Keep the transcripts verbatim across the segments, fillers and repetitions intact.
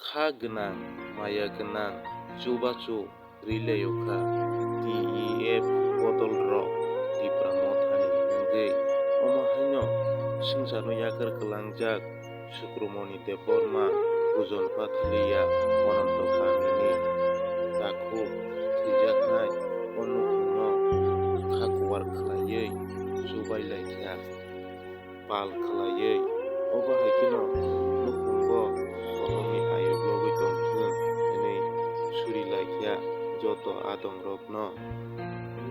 Kha gwnang, maya gwnang, chubachu rwi laio kha. T E F bodol rok Tipra Mothani wngwi omo haino swngcharno yakar kwlangjak Sukromoni Debbarma, Ojon Pathalia, Ononto kamini takhuk thwijaknai o nukhungno kha kuar khlaiwi chubai lai kha. Pal khlaiwi, obo hai kheno nukhungo borokni ayuk logwi tongthung hwnwi suri lai kha joto adongrokno.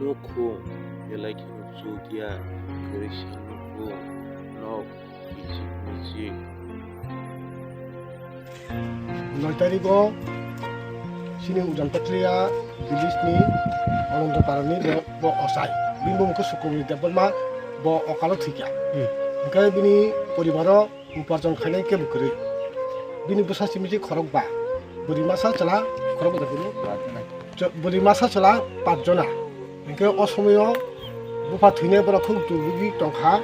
Nukhung belai kheno chukya, kwrwisa nukhung, nok kichik michik. Noi tarigo chini Ujan Pathalia village ni Anando Parani bo, bo osai. Bini bumung khe Sukumni Debbarma, bo okalo thwikha. Hmm. Hwnkhe bini poribaro uparjon khainai kebo kwrwi. Bini bwsa simi se khorokba. Bwrwi masa chwla khorokba da bini. Cho-, bwrwi masa chwla pachjona. Hwnkhe o somoyo bupha thwinai borok khuk dugwi tongkha.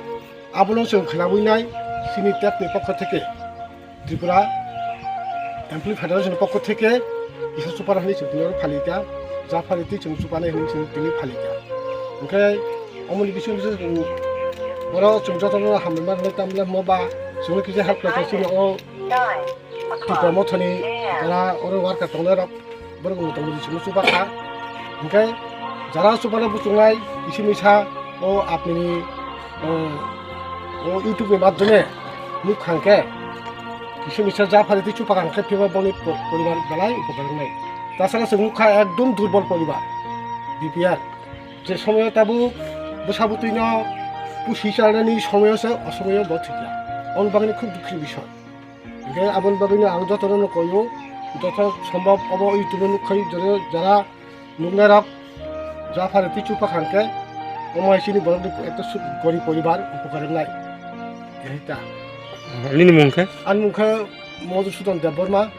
Abono chwng khwlabwi nai chini tepni pokho theke. Tripura Employee Federation ni pokho theke kisa chupar hwnwi chwng tini oro phalikha, japhari twi chwng chupanai hwnwi chwng tini phalikha. Hwnkhe omoni bisingo se chwng oro chwng jotono hambai ma rwnai, tamle hwnba chwngno kisa help khlaikha chini o Tipra Mothani jara oro worker tongnairok. Borok wng tongmani chwngno chubakha. Hwnkhe jara chubana buchungnai kisi misa o apnini, o, o YouTube ni madhyome nukha hwnkhe kisi misa japhari twi chubakha hwnkhe phiba boni po-, poribar belai upokar wngnai. Tasara chwng nukha ekdom durbol poribar, B P L. Je somoyo tabuk bwsa bwtwino pusi chalnani somoyo se o somoyo bo thwikha. Oboni bagwino khub dukhi ni bisoi. Hingke aboni bagwino ang jotono koyo, joto sombhob obo YouTube o nukkhai jora jara nuknairok japhari twi chupak hangke omo hai chini borokni ekta su-, gorib poribar upokar wngnai. Ehita. Nini mung khe? Ani mung khe Madhusudan Debbarma,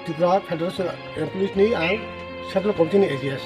Tripura Federation Employees ni ang Central Committee ni A G S.